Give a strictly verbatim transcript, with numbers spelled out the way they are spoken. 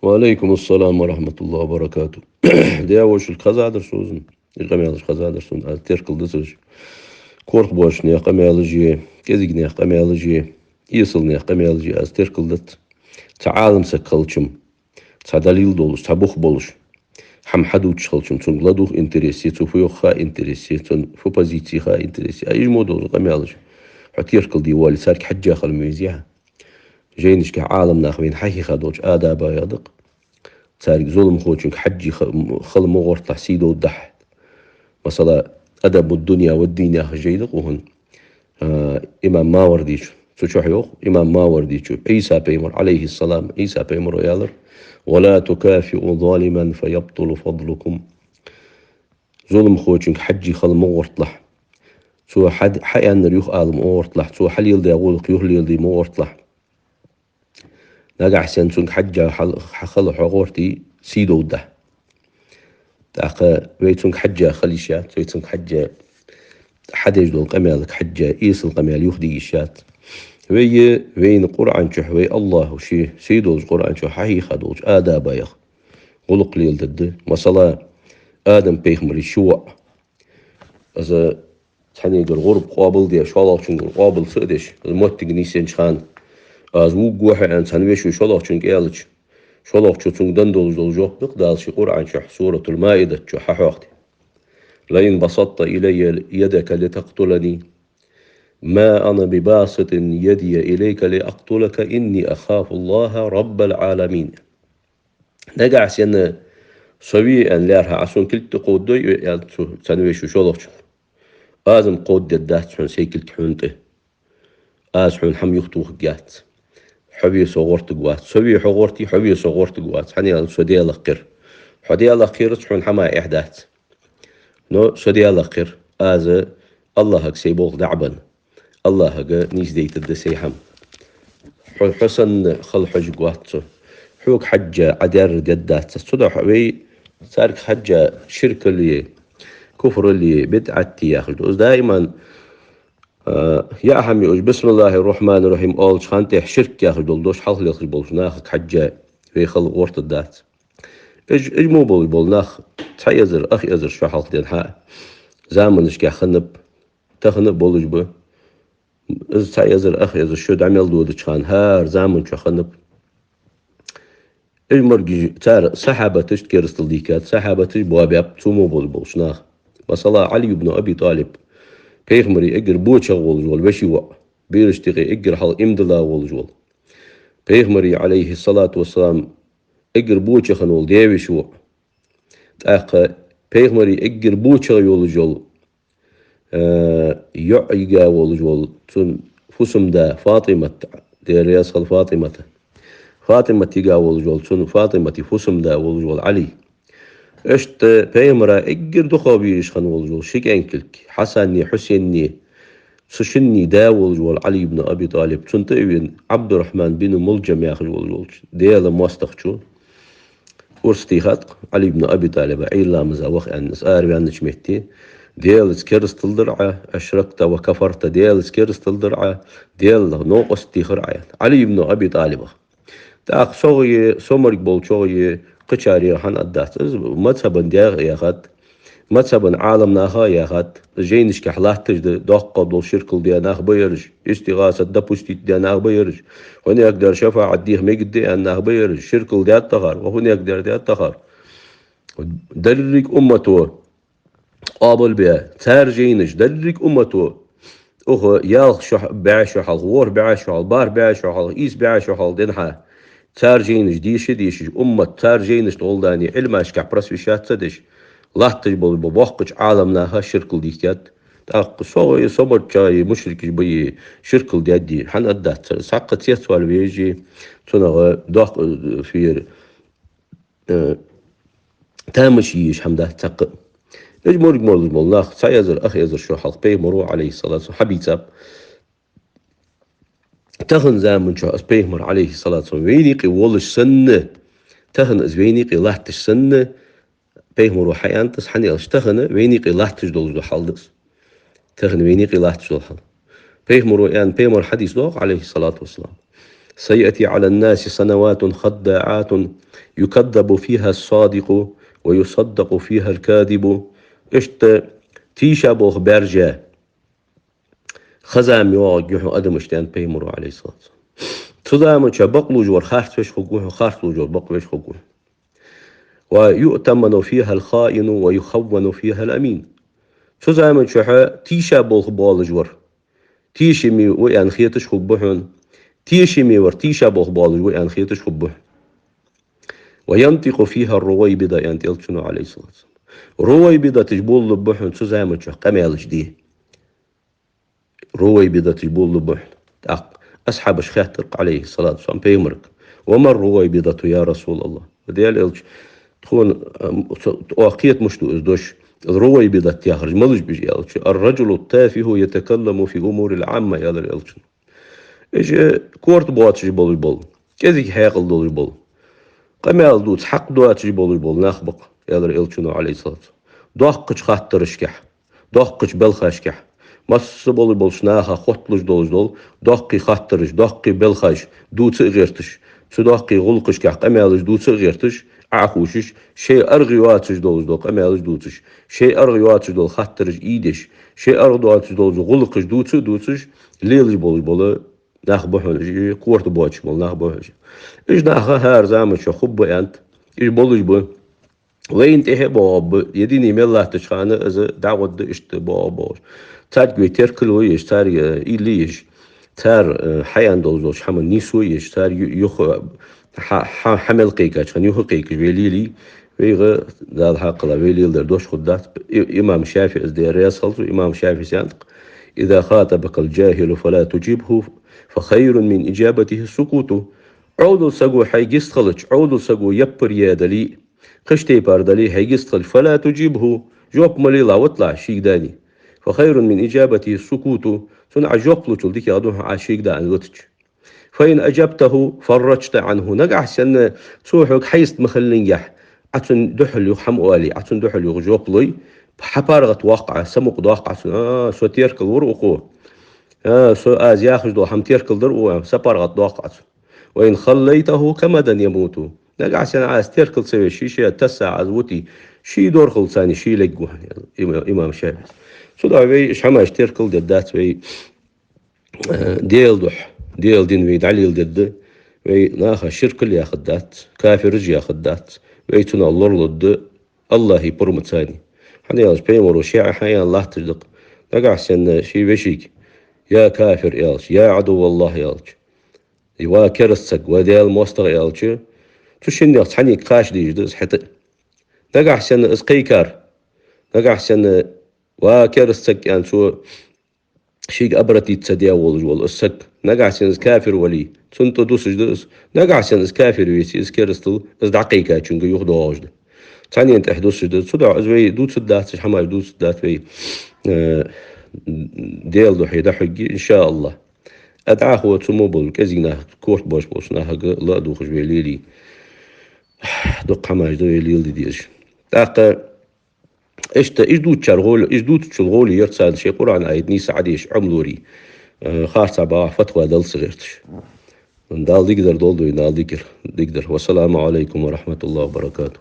Ва Ӏалайкум ассалам ва рахьматуллахӀи ва баракатухӀ. Даь-вошилга хезадар сона, из къамаьлаш хезадар сона, аз теркал дацараш. Корта боацача наьха къамаьлаши, кӀезига наьха къамаьлаши, эсала наьха къамаьлаши аз теркал дац. Цхьа Ӏалам саг хилча-м, цхьа далил долаш, цхьа бух болаш, хӀама хьадувцаш хилча-м, цунга ладувгӀа интерес я, цо фу йоах ха интерес я, цун фу позици я ха интерес я. А из мо дола къамаьлаш хьо теркал де воале, царга хьежжа хила ма везий хьо. Жайнашка Ӏалам наха вайна хьахьийха долча адабех да-кх. Царга, зуламхочунга хьежжа ха-, хила ма гӀерталахь, сий довргдолаш. Масала, «Адабу ддунья ва ддин» яха жай да-кх укхун. А, имам Мавардечо. Цу чу йоах имам Мавардечо. Ӏийса пайхамар, Ӏалайхи ссалам, Ӏийса пайхамара аьлар: «Ва ла тукафиу залиман фа ябтула фадлукум». Зуламхочунга хьежжа хила ма гӀерталахь. Цо хьа-, хьааьннар юха ала ма гӀерталахь. Цо хьалеладаь гӀулакх юхалеладе ма гӀерталахь. Нагахьа санна цунга хьежжа хьал-, хьахила хьо гӀертий, сий довргда. ТӀаккха вай цунга хьежжа хила йиш яц, вай цунга хьежжа, хьадеш дола къамаьлага хьежжа, эсала къамаьл юхаде йиш яц. Вай, вайна Къуръан чу, вай АллахӀа ший сий долча Къуръан чу хьахьийха долча адабех гӀулакх леладергда. Масала, Адам пайхамара ши воӀ. Из цхьаннегара гӀурба къоабалде, шоллагӀчунгара къоабал ца а деш, из моттиг нийсъеннача хана, аз вувргва хьо аьнна, цхьан вешийс шоллагӀчунга аьлча, шоллагӀчо цунга денна долаш дола жоп да-кх Дала ший Къуръан чу, Суратул-Маидат чу хьахьоахаде: «لئن بسطت إلي يدك لتقتلني ما أنا بباسط يدي إليك لأقتلك إني أخاف الله رب العالمين». Нагахьа санна со ве аьнна лаьрхӀа Ӏа сона кулг тӀакховдадой, аьнна, цу цхьан вешийс шоллагӀчунга. Аз-м кховдадергдац хьона сай кулг хьона тӀа. Аз хьона хӀама юхатохаргьяц. Хьо ве со гӀертаргвац. Со ве хьо гӀертий, хьо ве со гӀертаргвац. ХӀана аьлча со Даьлах кхер. Хьо Даьлах кхерац, хьона хӀама эхь дац. Но со Даьлах кхер. Аз АллахӀага сай болх дӀа а бенна, АллахӀага нийсдайтаргда сай хӀама. Хьо, хьо санна хила хьожаргвац со. Хьога хьежжа Ӏа даьр дергдац. Цудухьа вай царга хьежжа ширк алий, куфр алий, бидӀат дий яхаш да. Из даиман, а, яа хӀама я уж, «Бисмиллахир-рахьманир-рахьим» оалача хана тӀехьа ширк яхаш дола дош хьалхалелхаш болча нахага хьежжа вай хила гӀертаргдац. Уж, уж мо болаш бола нах цхьа эзар, ах эзар шу хьалха денз хьа заманашка хиннаб, тахан а болаш ба. Из цхьа эзар, ах эзар шу дӀа мел додача хана хӀара заман чу хиннаб. Уж моргаш, цар сахьабаташта керастал дийхкад, сахьабаташ боабаьб цу мо болаш болча наха. Масала, Ӏали ибн Аби ТӀалиб, пайхамара эггара бочагӀа волаш вола веший воӀ, берашта юкъе эггара хьалха иман дилла волаш вола. Пайхамара, Ӏалайхи ссалату вассалам, эггара бочагӀа хинна вола даь-веший воӀ. ТӀаккха пайхамара эггара бочагӀа йолаш йола, э, йоӀ йига волаш вола, цун фусам-да ФатӀимат, Даьла раьза хилва ФатӀимата. ФатӀимат йига волаш вола, цун, ФатӀимата фусам-да волаш вола Ӏали. Иштта пайхамара эггара дукхагӀа везаш хинна волаш вола ши кӀаьнкилг, Хьасанни Хьусейнни, цу шинне да волаш вола Ӏали ибн Аби ТӀалиб, цунна тӀа а вена, Ӏабдуррахьман бин Мулджам яхаш волаш волча Даьла моастагӀчо урс тийхад-кх Ӏали ибн Аби ТӀалиба, Ӏуйра ламаза ваха аьнна, из араваьннача метте: «Даьлаца керастал дир Ӏа, ашракта ва кафарта, Даьлаца керастал дир Ӏа, Даьлах новкъост дехар Ӏа», — аьнна, Ӏали ибн Аби ТӀалибах. ТӀаккха согӀеи, со морг болчогӀеи, кхычареи хӀана аргдац. Из мазхӀабан даьгӀа яхад, мазхӀабан Ӏаламнаха а яхад, жайнашка латташ да, доккха дола ширкал даь нах ба ераш, истигӀасат допустить даь нах ба ераш, хӀанех дер шафаӀат деха мегаргда аьнна нах ба ераш, ширкал даьд тӀехьара, ва хӀанех дер даьд тӀехьара. Деррига уммато къоабалбаь, цар жайнаш, деррига уммато, укх ялх шу хьа-, бӀаь шу хьалха, ворхӀ бӀаь шу хьалха, бархӀ бӀаь шу хьалха, ийс бӀаь шу хьалха денз хьа, цар жайнаш деша а дешаш, уммат цар жайнашта гӀолла дани, Ӏилмашка просвещаться деш, латташ бола боккхача Ӏаламнаха ширкал дийхкад. ТӀаккха согӀеи, со моргачагӀеи мушрикаш баи, ширкал даьдеи, хӀана аргдац цар? Цхьаккха цецвала везаш, цунах доккха, э, фера, э, тамаш е езаш хӀама дац цхьаккха. Уж морг молаш бола нах цхьа эзар, ах эзар шу хьалха пайхамаро, Ӏалайхи ссалату вассалам, хьабийцаб. Тахан заман чу из пайхамар, Ӏалайхи ссалату вассалам, вайна юкъе волаш санна, тахан из вайна юкъе латташ санна, пайхамаро хьааьннад из, хӀана аьлча тахан вайна юкъе латташ долаш дола хьал да из. Тахан вайна юкъе латташ дола хьал. Пайхамаро аьнна, пайхамара хьадис доагӀа, Ӏалайхи ссалату вассалам: سيأتي على الناس سنوات خداعات يكذب فيها الصادق ويصدق فيها الكاذب. Иштта тийша болх баьржа ха зама йоагӀаргья хьона адамашта, аьннад пайхамара, Ӏалайхи ссалату вассалам. Цу заман чу бакълувш вар харц веш хургва хьона, харцлувш вар бакъвеш хургва хьона. ويؤتمن فيها الخائن ويخون فيها الأمين. Цу заман чухь тийша болх болаш вар тешаме ва аьнна хеташ хургба хьона, тешаме вар тийша болх болаш ва аьнна хеташ хургба хьона. وينطق فيها الرويبضة, аьннад элчано, Ӏалайхи ссалату вассалам. Рувайбидаташ болалургба хьона цу заман чухь къамаьлаш де. Рувайбидаташ болалургба хьона. ТӀаккха асхьабаша хаьттар, Ӏалайхи ссалату вассалам, пайхамарга: وما الرويبضة يا رسول الله؟ Даьла элча, тхона, ам, со-, оаха кхетамаш ду из дош. Рувайбидат яхараш малаш ба уж, аьлча: الرجل التافه يتكلم في الأمور العامة, аьлар элчано. Уж корта боацаш болаш бола, кӀезига хьаькъал долаш бола, къамаьл дувца хьакъ доацаш болаш бола нах ба-кх, аьлар элчано, Ӏалайхи ссалату вассалам. Доккхача хаттарашкахь, доккхача балхашкахь, масса болаш болча наха хотталуш долаш дола доккхий хаттараш, доккхий балхаш дувца а гӀерташ, цу доккхий гӀулакхашкахь къамаьлаш дувца а гӀерташ, Ӏохувшаш, шоай аргӀа йоацаш долаш дола къамаьлаш дувцаш, шоай аргӀа йоацаш дола хаттараш ийдеш, шоай аргӀа доацаш долаш дола гӀулакхаш дувца а дувцаш, лелаш болаш бола нах ба хьона уж, корта боацаш бола нах ба хьона уж. Уж нах хӀара заман чухь хургба, аьннад, уж болаш ба. Вайна тӀехьа а боагӀаргба, е дин мел латтача хана из дӀагӀоргда, иштта боагӀа-боагӀаш. Царга вай теркал а еш, царга уйла а еш, цар, э, хьааьнна долаш долча хӀаман нийсо а еш, цар ю-, юха хьа-, хьа-, хьа мел кхайкача хана юха кхайкаш вай лелае, вайга, Дала хьакхалла, вай леладер дош хургдац. И-, имам ШафиӀийс, Даьла раьза хилва цунна, имам ШафиӀийс аьннад-кх: إذا خاطبك الجاهل فلا تجبه، فخير من إجابته السكوت. Ӏовдал саго хьайга йистхилча, Ӏовдал саго яппар яь дале а, кхыча тайпара дале а хьайга йистхилча, فلا تجبه, жоп ма лелахь, виталахь шийга дани. فخير من إجابته السكوت, цунна Ӏа жоп лучул дикагӀа да хьона Ӏа шийга дани витача. فإن أجبته فرجت عنه. Нагахьа санна цо хьога хьайста ма хиллинге, Ӏа цунна духьал юха хӀама оале, Ӏа цунна духьал юха жоп лой, хьа паргӀатвоаккх Ӏа, самукъадоаккх Ӏа цунна: а, со теркалвир укхо, а, со, аз яхаш дола хӀама теркалдир укхо, аьнна, са паргӀатдоаккх Ӏа цунна. وإن خليته كمدا يموت. Нагахьа санна Ӏа из теркал ца веш, ший ше тасса Ӏа из вите, ший дорхал цани ший лергва хьона, аьннад има-, имам ШафиӀийс. Цудухьа вай уж хӀамаш теркалдергдац вай, э, Даьла духьа, Даьла дин вай дӀалеладергда, вай наха ширкал яхаргдац, кафираш яхаргдац, вай цунах лоралургда АллахӀа пурам цани. ХӀана аьлча пайхамара шиӀа хьааьнна латташ да-кх, нагахьа санна ший вешийга: я кафир, аьлча, я Ӏадуваллахь, аьлча, ва кераста саг, ва Даьла моастагӀа, аьлча, цу шиннех цхьаннега кхача дезаш да из хӀаьта а. Нагахьа санна из кхайкар, нагахьа санна ва кераста саг аьнна цо шийга обратиться даь волаш вола из саг, нагахьа санна из кафир вале, цунна тӀадусаш да из, нагахьа санна из кафир веце, из керастал из дӀакхайкачунга юхадоагӀаш да. Цхьаннена тӀехьа дусаш да. Цудухьа из вай дувцаргдац, уж хӀамаш дувцаргдац вай, э, Даьла духьа дӀахьоргья, иншааллахӀ. А дӀахо цу мо болча кӀезига наха, корта боацаш болча нахага ла а дувгӀаш вай лелае. Дукха хӀамаш да вай леладе дезаш. ТӀаккха иштта уж дувцачар гӀоле, уж дувцачул гӀоле яр царна шоай Къуръан аят нийса Ӏодеш Ӏомалора, э, харцахьа багӀа фатва дала ца гӀерташ. Дала дикадар долда вайна, Дала дикар, дикадар. والسلام عليكم ورحمة الله وبركاته.